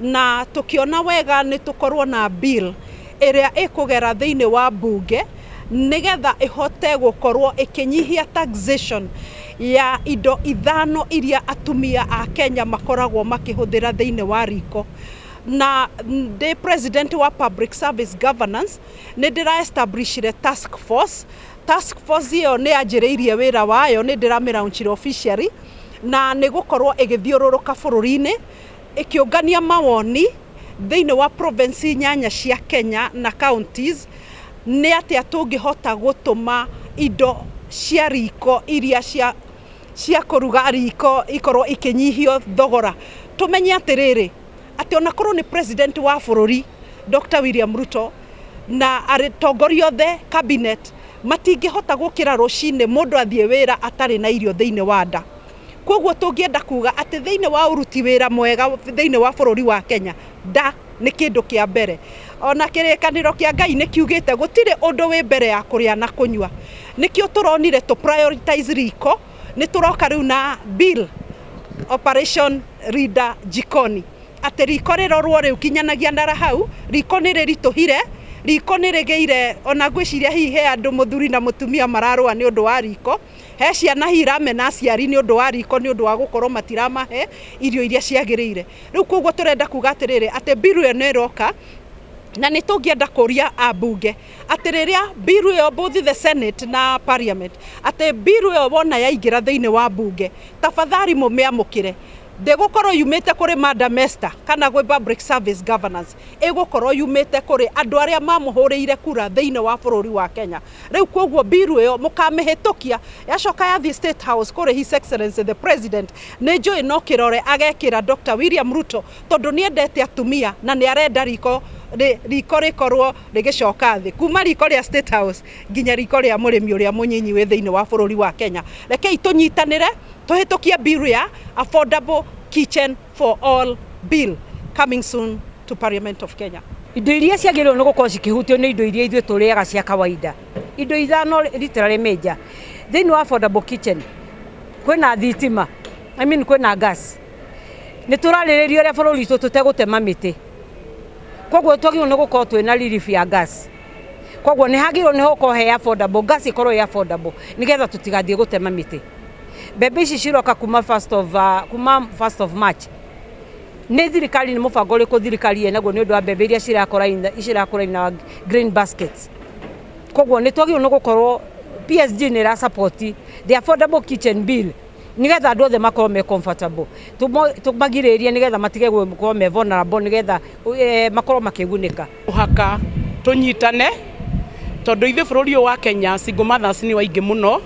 Na tukiona wega nĩ tũkorwo na bill ĩrĩa ĩkũgera thĩinĩ wa bunge nĩgetha ĩhote gũkorwo ĩkĩnyihia taxation ya indo ithano iria atumia a Kenya makoragwo makĩhũthĩra thĩinĩ wa riko. Na ndĩ president wa Public Service Governance, nĩ ndĩra establishire task force. Task force ĩyo nĩ yanjĩrĩirie wĩra wayo, nĩ ndĩramĩlaunchire officially, na nĩ gũkorwo ĩgĩthiũrũrũka bũrũri-inĩ ĩkĩũngania mawoni thĩinĩ wa province inyanya cia Kenya na counties, nĩ atĩa tũngĩhota gũtũma indo cia riko iria cia kũruga riko ikorwo ikĩnyihio thogora. Tũmenye atĩrĩrĩ, atĩ ona korwo nĩ president wa bũrũri Dr. William Ruto na atongoria othe cabinet matingĩhota gũkĩra rũcinĩ mũndũ athiĩ wĩra atarĩ na irio thĩinĩ wa nda. Koguo tũngĩenda kuga atĩ thĩinĩ wa ũruti wĩra mwega thĩinĩ wa bũrũri wa Kenya, nda nĩ kĩndũ kĩa mbere. Ona kĩrĩkanĩro kĩa Ngai nĩ kiugĩte gũtirĩ ũndũ wĩ mbere ya kũrĩa na kũnyua. Nĩkĩo tũronire tũ prioritize riko. Nĩ tũroka rĩu na bill Operation Linda Jikoni, atĩ riko rĩrorwo rĩu kinyanagia na hau riko nĩ rĩritũhire, riko nĩ rĩgĩire. Ona ngwĩciria hihi he andũ mũthuri na mũtumia mararũa nĩ ũndũ wa riko, he ciana hihi iramena aciari nĩ ũndũ wa riko, nĩ ũndũ wa gũkorwo matiramahe irio iria ciagĩrĩire. Rĩu koguo tũrenda kuga atĩrĩrĩ, atĩ bill ĩyo nĩ ĩroka, na nĩ tũngĩenda kũria ambunge atĩ rĩrĩa bill ĩyo, both the Senate na Parliament, atĩ bill ĩyo wona yaingĩra thĩinĩ wa bunge, tafadhali mũmĩamũkĩre. Ndĩgũkorwo yumĩte kũrĩ Madam Esther kana gwĩ Public Service Governance, ĩgũkorwo yumĩte kũrĩ andũ arĩa mamũhũrĩire kura thĩinĩ wa bũrũri wa Kenya. Rĩu koguo bill ĩyo mũkamĩhĩtũkia, yacoka yathiĩ State House kũrĩ His Excellency the President, nĩ njũĩ no kĩrore agekĩra Dr. William Ruto, tondũ nĩ endete atumia na nĩ arenda riko rĩkorwo rĩgĩcoka thĩ, kuma riko rĩa State House nginya riko rĩa mũrĩmi ũrĩa mũnyinyi wĩ thĩinĩ wa bũrũri wa Kenya. Rekei tũnyitanĩre tũhĩtũkie bill ya Affordable Kitchen for All Bill, coming soon to Parliament of Kenya. Indo iria ciagĩrĩirwo nĩ gũkorwo cikĩhutio nĩ indo iria ithuĩ tũrĩaga cia kawaida, indo ithano literally major thĩinĩ wa affordable kitchen. Kwĩna thitima, I mean, kwĩna gas. Nĩ tũrarĩrĩria ũrĩa bũrũri witũ tũtegũtema mĩtĩ, koguo twagĩrĩirwo nĩ gũkorwo twĩna relief ya gas. Koguo nĩ hagĩrĩirwo nĩ gũkorwo he affordable gas, ĩkorwo ĩ affordable nĩgetha tũtigathiĩ gũtema mĩtĩ. Mbembe ici ciroka kuma first of March, nĩ thirikari nĩ mũbango ũrĩkũ thirikari ĩnaguo nĩ ũndũ wa mbembe iria cirakũra in our grain baskets? Koguo nĩ twagĩrĩirwo nĩ gũkorwo PSG nĩ ĩra support the Affordable Kitchen Bill nĩgetha andũ othe makorwo me comfortable, tũmagirĩrĩrie nĩgetha matige gũkorwo me vulnerable, nĩgetha makorwo makĩgunĩka. Mũhaka tũnyitane, tondũ ithuĩ bũrũri ũyũ wa Kenya single mothers nĩ aingĩ mũno.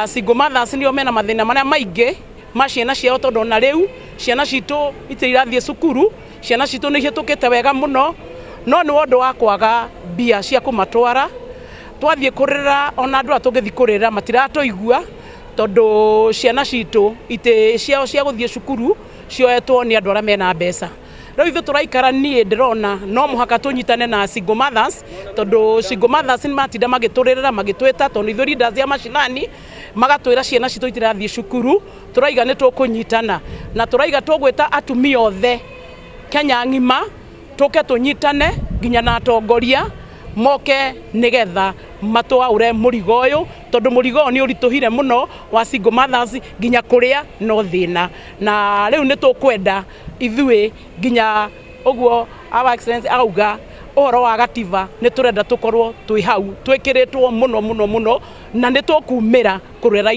Single mothers nĩo mena mathĩna marĩa maingĩ ma ciana ciao, tondũ ona rĩu ciana citũ itirĩ irathiĩ cukuru. Ciana citũ nĩ ihĩtũkĩte wega mũno, no nĩ ũndũ wa kwaga mbia cia kũmatwara. Twathiĩ kũrĩra, ona andũ aya tũngĩthiĩ kũrĩra matiratũigua, tondũ ciana citũ itĩ ciao cia gũthiĩ cukuru cioetwo nĩ andũ arĩa mena mbeca. Rĩu ithuĩ tũraikara, niĩ ndĩrona no mũhaka tũnyitane na single mothers, tondũ single mothers nĩ matinda magĩtũrĩrĩra, magĩtwĩta, tondũ ithuĩ leaders ya mashinani, magatwĩra ciana citũ itirathiĩ cukuru. Tũraiga nĩ tũkũnyitana na tũraiga tũgwĩta atumia othe Kenya ng'ima tũke tũnyitane, nginya na atongoria moke, nĩgetha matwaũre mũrigo ũyũ, tondũ mũrigo ũyũ nĩ ũritũhire mũno wa single mothers, nginya kũrĩa no thĩna. Na rĩu nĩ tũkwenda ithuĩ, nginya ũguo Our Excellency auga ũhoro wa gatiba, nĩ tũrenda tũkorwo twĩ hau twĩkĩrĩtwo mũno mũno mũno, na nĩ tũkumĩra kũrera.